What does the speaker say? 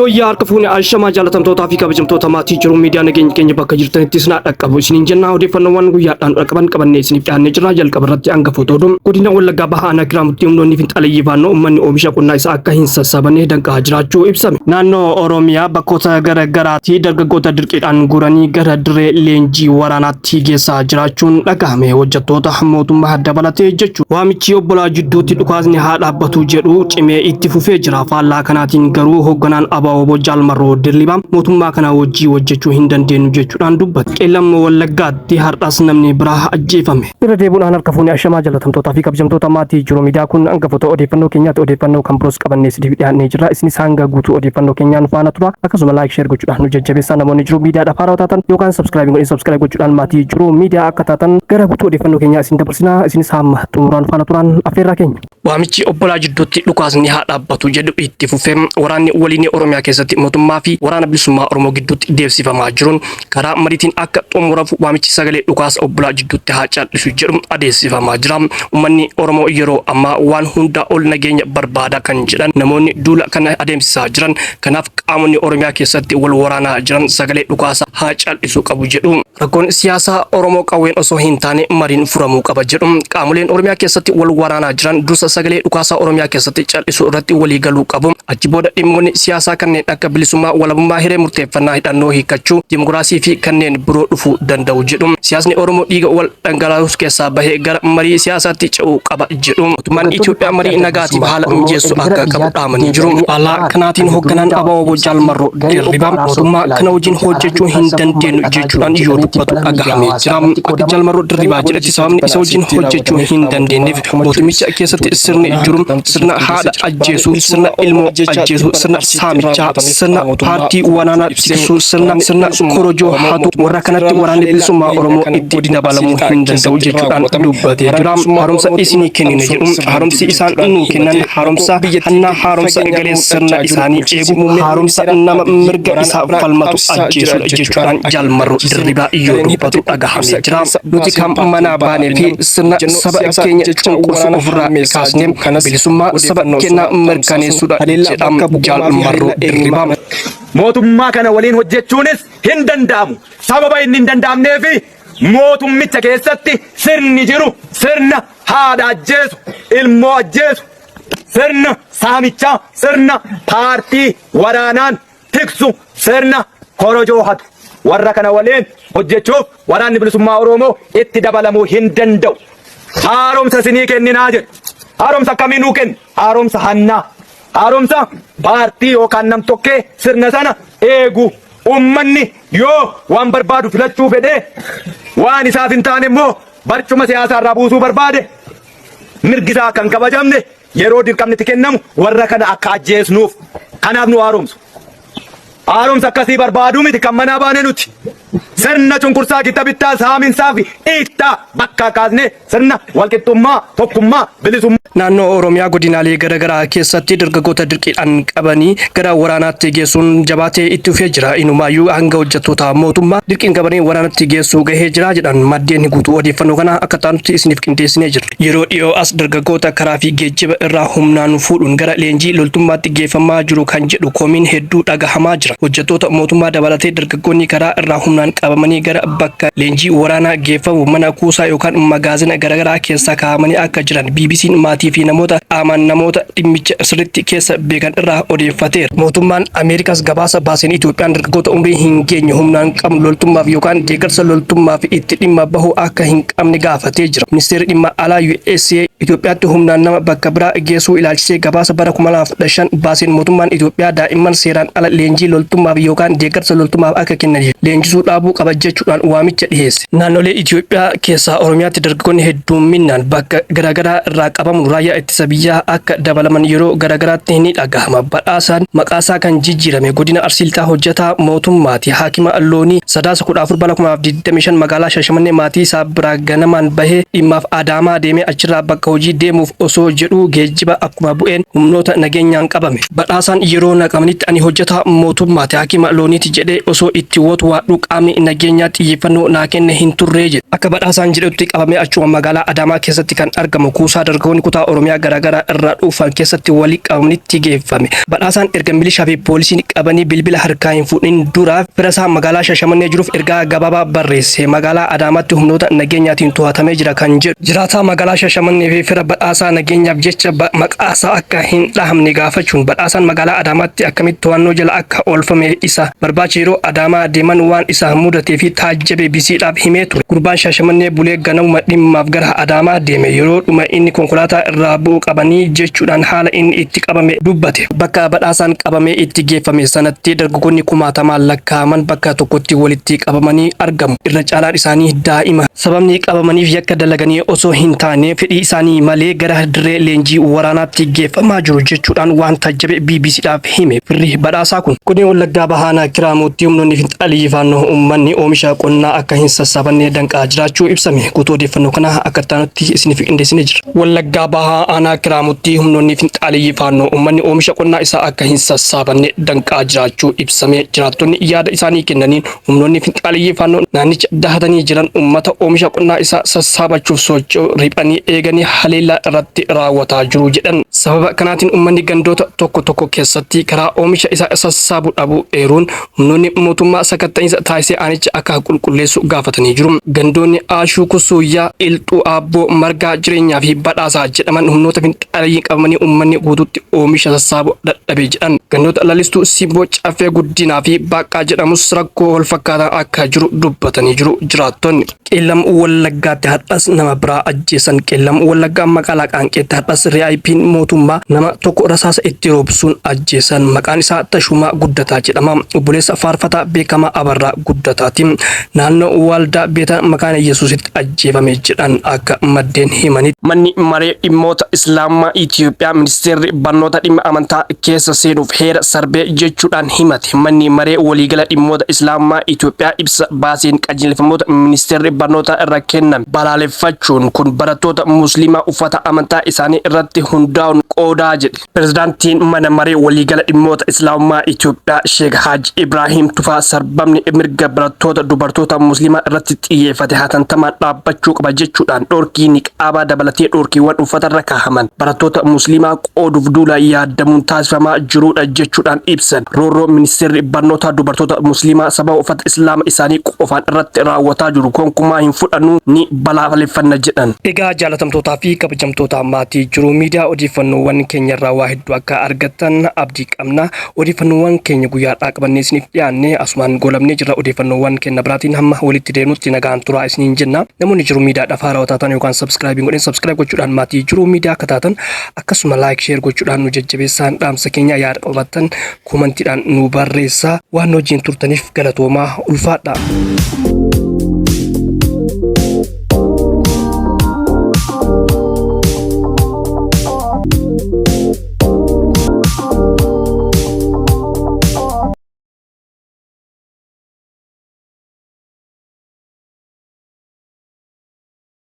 Yooyyaa harka fuune ashamaa jaalatamtootaa fi kabajamtoota maatii jiru miidiyaa nageenya keenya bakka jirtanitti isin haa dhaqqabu isiniin jenna. Odeeffannoowwan guyyaadhaan dhaqqaban qabannee isiniif dhiyaannee jirra. Jalqaba irratti hangafoota oduu: godina Wallaggaa Baha Aanaa Kiraamutti humnoonni finxaleeyyii Faannoo uummanni oomisha qonnaa isaa akka hin sassaabanne danqaa jiraachuu ibsame. Naannoo Oromiyaa bakkoota gara garaatti dargaggoota dirqiidhaan guuranii gara dirree leenjii waraanaatti geessaa jiraachuun dhagahame, hojjettoota mootummaa dabalatee jechuudha. Waamichi obbolaa jidduutti dhukaasni haa dhaabbatu jedhu cimee itti fufee jira. Faallaa kanaatiin garuu hoogganaan ABO Jaal Marroo Dirribaa mootummaa kana wajjii hojjechuu hin dandeenyu jechuudhaan dubbate. Qeellam Wallaggaatti har'as namni biraa ajjeefame. Irra deebuudhaan harka fuunee ashamaa jaalatamtootaa fi kabajamtoota maatii jiru miidiyaa, kun hangafoota odeeffannoo keenyaatti. Odeeffannoo kan biroos qabannee isiniif dhiyaannee jirra. Isinis hanga guutuu odeeffannoo keenyaa nu faana tura. Akkasuma like, share gochuudhaan nu jajjabeessaa. Namoonni jiru miidiyaadhaaf haarawaa taatan yookaan subscribe godhin, subscribe gochuudhaan maatii jiru miidiyaa akka taatan gara guutuu odeeffannoo keenyaa isin dabarsinaa. Isinis hamma xumuraan faana turaan affeerraa keenya. Waamichi obbolaa jidduutti dhukaasni haa dhaabbatu jedhu itti fufee waraanni waliinii Oromiyaa keessatti mootummaa fi Waraana Bilisummaa Oromoo gidduutti deemsifamaa jiruun karaa mariitiin akka xumuramu waamichi sagalee dhukaasa obbolaa jidduutti haa cal'isu jedhu adeemsifamaa jira. Uummanni Oromoo yeroo ammaa waan hundaa ol nageenya barbaada kan jedhan namoonni duula kana adeemsisaa jiran, kanaaf qaamonni Oromiyaa keessatti wal waraanaa jiran sagalee dhukaasa haa cal'isu qabu jedhu. Rakkoon siyaasaa Oromoo qawween osoo hin taane mariin furamuu qaba jedhu. Qaamoleen Oromiyaa keessatti wal waraanaa jiran dursa sagalee dhukaasaa Oromiyaa keessatti cal'isuu irratti walii galuu qabu. Achi booda dhimmoonni siyaasaa kanneen akka bilisummaa, walabummaa, hiree murteeffannaa, hidhannoo hiikkachuu, dimokiraasii fi kanneen biroo dhufuu danda'u jedhu. Siyaasni Oromoo dhiiga wal dhangalaasuu keessaa bahee gara marii siyaasaatti ce'uu qaba jedhu. Mootummaan Itoophiyaa marii nagaatiif haala mijeessuu akka qabu dhaamanii jiru. Faallaa kanaatiin hoogganaan ABO Jaal Marroo Dirribaa mootummaa kana wajjin hojjechuu hin dandeenyu jechuudhaan yoo dubbatu dhagahamee jira. Akka Jaal Marroo Dirribaa jedhetti, sababni isa wajjin hojjechuu hin dandeenyeef mootummicha keessatti sirni jiru sirna haadha ajjeesuu, sirna ilmoo ajjeesuu, sirna saamichaa, sirna paartii waraanaa tiksuu, sirna korojoo hatu. Warra kanatti Waraanni Bilisummaa Oromoo itti dabalamuu hin danda'u jechuudhaan dubbatee jira. Haaromsa isinii kennine jedhu. Haaromsi isaan nuu kennan haaromsa hannaa, haaromsa garee sirna isaanii eegu, haaromsa nama mirga isaa falmatu ajjeesudha jechuudhaan Jaal Marroo Dirribaa yoo dubbatu dhagahamee jira. Nuti kan manaa baanee fi sirna saba keenya cunqursu ofirraa kaasnee bilisummaa saba keenyaa mirkaneessuudha jedha Jaal Marroo Dirribaa. Mootummaa kana waliin hojjechuunis hin danda'amu. Sababa inni hin danda'amneefi mootummicha keessatti sirni jiru sirna haadha ajjeesu, ilmoo ajjeesu, sirna saamichaa, sirna paartii waraanaan tiksu, sirna korojoo hatu. Warra kana waliin hojjechuuf Waraanni Bilisummaa Oromoo itti dabalamuu hin danda'u. Haaromsa isinii kenninaa jedhu. Haaromsa akkamii nuu kennu? Haaromsa hannaa. Haaromsa paartii yookaan nam-tokkee sirna sana eegu. Uummanni yoo waan barbaadu filachuu fedhee, waan isaaf hin taane immoo barcuma siyaasaa irraa buusuu barbaade, mirgi isaa akka hin kabajamne yeroo dirqamni itti kennamu warra kana akka ajjeesnuuf kanaaf nu haaromsu. Haaromsa akkasii barbaaduu miti kan manaa baane nuti. Sirna cunqursaa, gita bittaa, saaminsaa fi dhiittaa bakkaa kaasnee sirna walqixxummaa, tokkummaa, bilisummaa. Naannoo Oromiyaa godinaalee garaagaraa keessatti dargaggoota dirqiidhaan qabanii gara waraanaatti geessuun jabaatee itti fufee jira. Inumaayyuu hanga hojjettoota mootummaa dirqiin qabanii waraanatti geessuu gahee jira jedhan maddeen. Guutuu odeeffannoo kana akka taanutti isiniif qindeessinee jirra. Yeroo dhiyoo as dargaggoota karaa fi geejjiba irraa humnaan fuudhuun gara leenjii loltummaatti geeffamaa jiru kan jedhu komiin hedduu dhagahamaa jira. Hojjettoota mootummaa dabalatee dargaggoonni karaa irraa humnaan qabamanii gara bakka leenjii waraanaa geeffamu mana kuusaa yookaan magaazina garaagaraa keessa kaa'amanii akka jiran BBC'n maatii fi namoota qaamaan namoota dhimmicha sirriitti keessa beekan irraa odeeffateera. Mootummaan Ameerikaas gabaasa baaseen Itoophiyaan dargaggoota umrii hin geenye humnaan qabnu loltummaaf yookaan deeggarsa loltummaaf itti dhimma bahuu akka hin qabne gaafatee jira. Ministeerri dhimma alaa USA Itoophiyaatti humnaan nama bakka biraa geessuu ilaalchisee gabaasa bara 2015 baaseen mootummaan Itoophiyaa daa'imman seeraan ala leenjii loltummaaf yookaan deeggarsa loltummaaf akka kennaniif leenjisuu dhaabuu qaba jechuudhaan waamicha dhiheesse. Naannolee Itoophiyaa keessaa Oromiyaatti dargaggoonni hedduumminaan bakka garaagaraa irraa qabamuun raayyaa ittisa biyyaa akka dabalaman yeroo garaagaraatti ni dhagahama. Badhaasaan, maqaasaa kan jijjiirame, godina Arsii Lixaa hojjetaa mootummaati. Haakima loonii. Sadaasa 14 bara 2025 magaalaa Shaashamannee maatii isaa biraa ganamaan bahee dhimmaaf Adaamaa deemee achirraa bakka hojii deemuuf osoo jedhuu geejjiba akkuma bu'een humnoota nageenyaan qabame. Badhaasaan yeroo naqamanitti ani hojjetaa mootummaati, haakima looniiti jedhee osoo itti watwaadhuu qaamni nageenyaa xiyyeeffannoo naa kenne hin turre jedhe. Akka Badhaasaan jedhutti qabamee achuma magaalaa Adaamaa keessatti kan argamu kuusaa dargaggoonni kutaa Oromiyaa garaagaraa irraa dhufan keessatti walii qabamanitti geeffame. Badhaasaan erga milishaa fi poolisiin qabanii bilbila harkaa hin fuudhin dura fira isaa magaalaa Shashamannee jiruuf ergaa gabaabaa barreesse. Magaalaa Adaamaatti humnoota nageenyaatiin to'atamee jira kan jedhu. Jiraataa magaalaa Shashamannee fi fira Badhaasaa nageenyaaf jecha maqaasaa akka hin dhahamne gaafachuun Badhaasaan magaalaa Adaamaatti akkamitti to'annoo jala akka oolfame isa barbaacha yeroo Adaamaa deeman waan isa mudatee fi taajjabe BBCdhaaf himee ture. Gurbaan Shashamannee bulee ganamuma dhimmaaf gara Adaamaa deeme yeroo dhuma inni konkolaataa irraa bu'u qabanii jechuudhaan haala inni itti qabame dubbate. Bakka Badhaasaan qabamee itti geeffame sanatti dargaggoonni kumaatamaan lakkaa'aman bakka tokkotti walitti qabamanii argamu. Irra caalaan isaanii daa'ima. Sababni qabamaniif yakka dalaganii osoo hin taane fedhii isaanii malee gara dirree leenjii waraanaatti geeffamaa jiru jechuudhaan waan taajjabe BBCdhaaf hime firri Badhaasaa kun. Godina Wallaggaa Bahaa Aanaa Kiraamuutti humnoonni finxaaliyyi Faannoo uummanni oomisha qonnaa akka hin sassaabanne danqaa jiraachuu ibsame. Guutuu odeeffannoo kanaa akka itti aanutti isiniif qindeessinee jirra. Wallaggaa Bahaa Aanaa Kiraamutti humnoonni finxaaliyyi Faannoo uummanni oomisha qonnaa isaa akka hin sassaabanne danqaa jiraachuu ibsame. Jiraattonni yaada isaanii kennaniin humnoonni finxaaleyyii Faannoo naannicha dahatanii jiran uummata oomisha qonnaa isaa sassaabachuuf socho'u riphanii eeganii haleellaa irratti raawwataa jiru jedhan. Sababa kanaatiin uummanni gandoota tokko tokko keessatti karaa oomisha isaa sassaabu dhabuu eeruun humnoonni mootummaa sakatta'iinsa taasisee aanicha akka qulqulleessu gaafatanii jiru. Gandoonni Aashuu Kusuuyyaa, Ilxuu Aabboo, Margaa Jireenyaa fi Badhaasaa jedhaman humnoota finxaaleyyii qabamanii uummanni guutuutti oomisha sassaabu dadhabe jedhan. Gandoota Lalistuu, Simboo, Caffee Guddinaa fi Baaqqaa jedhamus rakkoo wal fakkaataa akka jiru dubbatanii jiru jiraattonni. Qeellam Wallaggaatti har'as nama biraa ajjeesan. Qeellam Wallaggaa magaalaa Qaanqeetti har'as RIP'n mootummaa nama tokko rasaasa itti roobsuun ajjeesan. Maqaan isaa Tashumaa Guddataa jedhama. Obboleessa faarfataa beekamaa Abarraa Guddataati. Naannoo Waldaa Beeta Makaana Yesuusitti ajjeefame jedhan akka maddeen himanitti. Manni Maree Dhimmoota Islaamaa Itiyoophiyaa Ministeerri Barnoota dhimma amantaa keessa seenuuf heera sarbee jechuudhaan himate. Manni Maree Waliigala Dhimmoota Islaamaa Itiyoophiyaa ibsa baaseen qajeelfamoota Ministeerri Barnootaa irra kenname balaaleffachuun kun barattoota Musliimaa uffata amantaa isaanii irratti hundaa'uun qoodaa jedhe. Pirezidaantiin Mana Maree Waliigala Dhimmoota Islaamummaa Itiyoophiyaa Sheek Haji Ibraahim Tufaa sarbamni mirga barattoota dubartoota Musliimaa irratti xiyyeeffate hatantamaan dhaabbachuu qaba jechuudhaan dhorkii niqaabaa dabalatee dhorkiiwwan uffatarra kaahaman barattoota Musliimaa qooduuf duula yaadamuun taasifamaa jiruudha jechuudhaan ibsan. Roorroo ministeerri barnoota dubartoota Musliimaa sababa uffata Islaama isaanii qofaan irratti raawwataa jiru gonkumaa hin fudhannu, ni balaaleffanna jedhan. Egaa jaalatamtootaa fi kabajamtoota maatii Jiruu Miidiyaa, odeeffannoowwan keenyarraa waa hedduu akka argattan abdii qabna. Odeeffannoowwan keenya guyyaadhaa qabannee isiniif dhiyaanne asumaan goolabnee jirra. Odeeffannoowwan keenya biraatiin hamma walitti deemnutti nagaan turaa isiniin jenna. Namoonni Jiruu Miidiyaadhaaf haarawaa taatan yookaan subscribe godhin subscribe gochuudhaan maatii Jiruu Miidiyaa akka taatan, akkasuma like, share gochuudhaan nu jajjabeessaan dhaamsa keenya. Yaada qabaattan commentiidhaan nu barreessaa. Waan nu wajjin turtaniif galatoomaa, ulfaadha.